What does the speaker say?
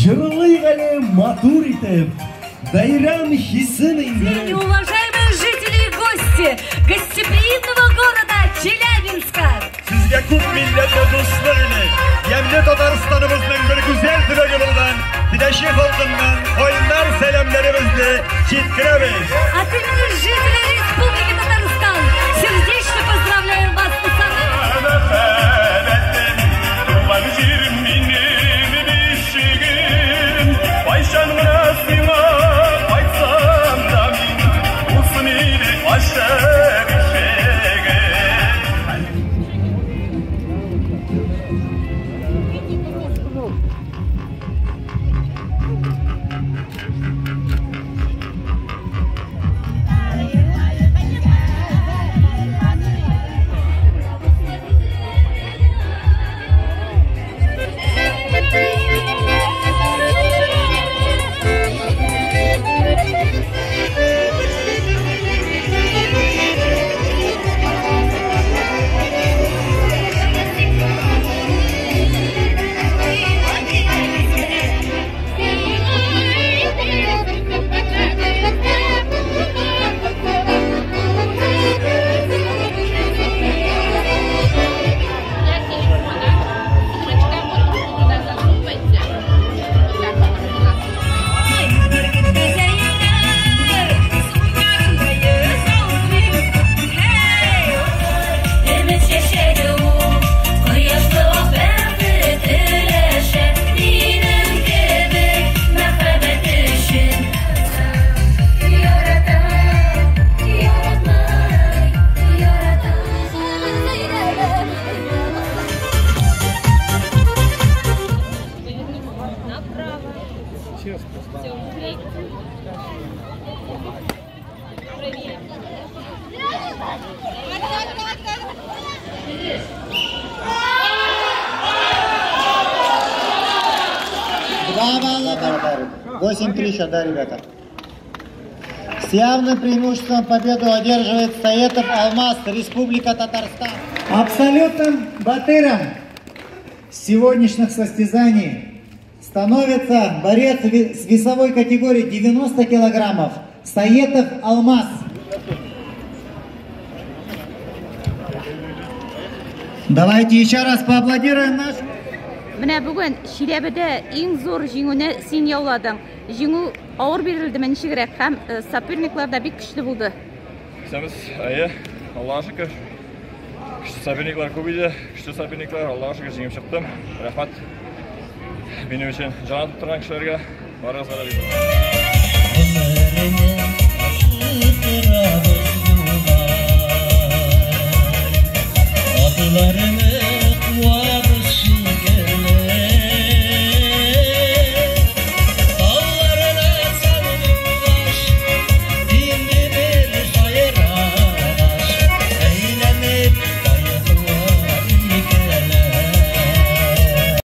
Җырлыйк әле матур итеп, бәйрәм хисен иңдереп. Уважаемые жители и гости гостеприимного города Челябинска! Сезгә күп милләтле дуслык иле, ямьле Татарстаныбызның бер гүзәл төбәге булган Теләче халкыннан кайнар сәламнәребезне җиткерәбез. От имени жителей Республики Татарстан сердечно поздравляем вас с Туган җирем минем бишегем, кайчан гына сиңа кайтсам да мин, булсын иде ачык ишегем. Туда засовывайте. Вот так вот у нас. Два балла. 8-3 еще, да, ребята? С явным преимуществом победу одерживает Саетов Алмаз, Республика Татарстан. Абсолютным батыром сегодняшних состязаний становится борец с весовой категории 90 килограммов Саетов Алмаз. Давайте еще раз поаплодируем наш. Менә бүген Чиләбедә иң зур җиңүне син яуладың. Җиңү авыр бирелдеме, ничегрәк? Һәм соперниклар да бик көчле булды. Исәнбез, әйе, Аллаһка шөкер. Көчле соперниклар күп иде, көчле соперниклар, Аллаһка шөкер җиңеп чыктым. Рәхмәт. Минем өчен җан атып торган кешеләргә, барыгызга да бик рәхмәт. Атларны